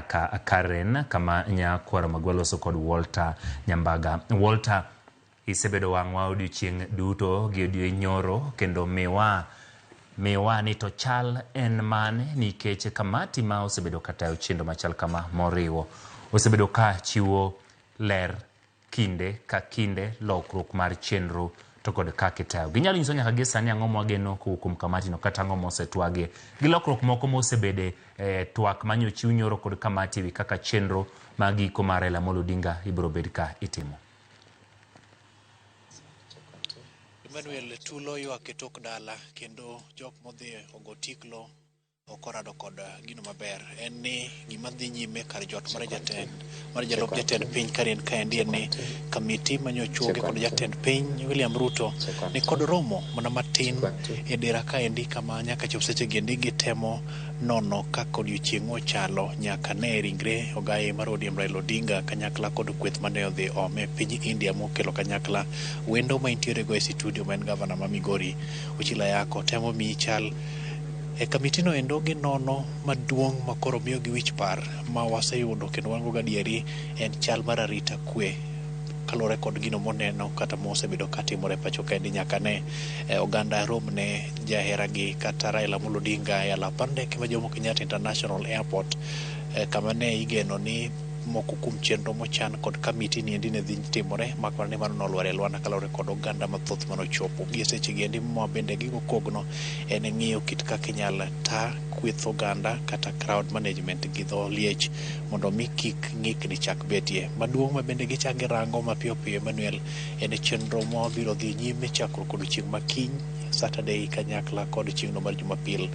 nyaka Karen kama nyakwaro magwa loso kod Walter Nyambaga. Walter, isebedo wang'wa odiochieng' duto gi odiochieng' nyoro kendo miwa ni to chal en mane nikech kamati ma osebedo katayo chenro machal kama moriwo osebedo ka chiwo ler kinde ka kinde lokruok mar chenro to kod kaka itayo. Ginyalo nyiso nyaka gi sani ang'o mwageno kowuok kuom kamati no kata ang'o mosetwagie gi lokruok moko mosebede twak manyochiw nyoro kod kamati ewi kaka chenro mag giko mar Raila Amolo Odinga ibiro bed ka itimo. Emmanuel tulo ywak e tok dala kendo jok modhi ogo tiklo ok orado kod gino maber. En ni gima dhi nyime kar jot mar jatend mar jalup jatend piny Karen kaendi en ni kamiti manyochuogi kod jatend piny William Ruto ni kod romo mana matin e dera kaendi kama nyaka chop seche giendi gitemo nono kaka odiochieng' ochalo nyaka ne ringre ogaye mar ODM Raila Odinga kanyakla kod kweth mane odhi ome e piny India mokelo kanyakla wendo ma intiere go e studio ma en gavana ma Migori Ochilo Ayako temo miyi chal. E kamitino endo ginono maduong' ma koro miyogi wich par ma waseyudo kendo wan go gadieri en chal mar arita kwe kaluwore kod gino moneno kata mosebedo katimore pacho kaendi nyaka ne oganda rom ne jaheragi kata Raila Amolo Odinga e alap mar ndeke ma Jomo Kenyatta International Airport kama ne igeno ni moko kuom chenro mochan kod kamiti ni endi ne dhi timore mak mana ni mano nolwar e lwanda kaluwore kod oganda mathoth manochopo. Gi e seche gi endi ma bende gigo kogno en ng'iyo kit kaka inyal ta kweth oganda kata crowd management gi dho liech mondo mi kik ng'ikni chak betie. Maduong' ma bende gichak girango mapiyo piyo Emmanuel en chenro ma biro dhi nyime chakruok odiochieng' ma kiny Saturday kanyakla kod chieng'no mar Jumapil.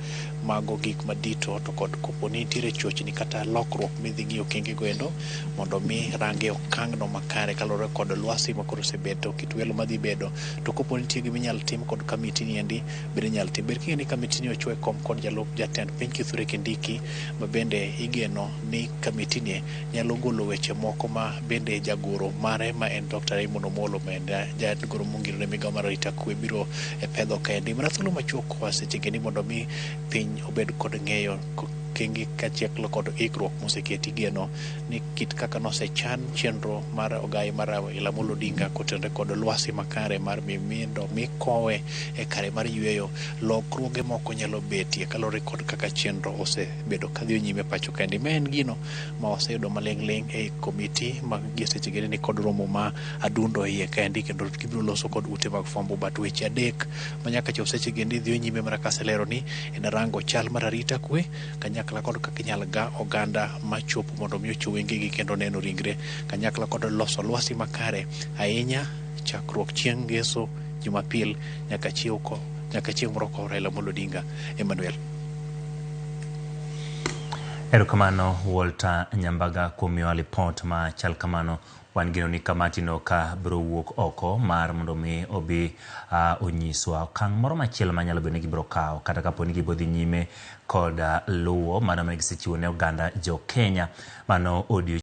Mago gik madito to kod kopo ni nitiere chochni kata lokruok midhi ng'iyo okenge go endo mondo mi range okang'no makare kaluwore kod lwasi ma koro osebedo kit welo madhi bedo to kopo ni nitie gima inyal tim kod kamiti ni endi bende inyal tim. Ber king'eyo ni kamiti ni ochwo e kom kod jalup jatend piny Kithure Kindiki ma bende igeno ni kamiti ni nyalo golo weche moko ma bende jagoro mare ma en Dr. Raymond Omolo ma en jagoro mongirore ne migawo mar arita kwe biro pedho kaendi. Mana thuolo machuok koa seche gi ni mondo mi piny obed kod ng'eyo okenge kaachiel kod ikruok moseketi geno ni kit kaka nosechan chenro mar ogaye mar Raila Amolo Odinga kotenore kod lwasi makare mar mimindo mikowe e kare mar yueyo lokruoge moko nyalo betie kaluwore kod kaka chenro osebedo kadhi nyime pacho kaendi. Ma en gino ma waseyudo maling'ling' e komiti ma gie seche gi ni kod romo ma adundo iye kaendi kendo gibiro loso kod ute mag fwambo but weche adek ma nyaka chop seche gi endi dhi nyime mana kaselero ni en rango chal mar arita kwe kanyakla kod kaka inyal ga oganda machopo mondo mi ochow wengegi kendo neno ringre kanyakla kod loso lwasi makare ahinya chakruok chieng' ngeso Jumapil nyaka chieng' moro kow Raila Amolo Odinga. Emmanuel. Erokamano Walter Nyambaga kuom miyowa lipot ma chal kamano. Wan geno ni kamati no ka biro wuok oko mar mondo mi obi onyiswa okang' moro machielo manyalo bedo ni gibiro kawo kata kapo ni gibiro dhi nyime kod luwo mano ma gisechiwo ne oganda jo Kenya mano odiochieng'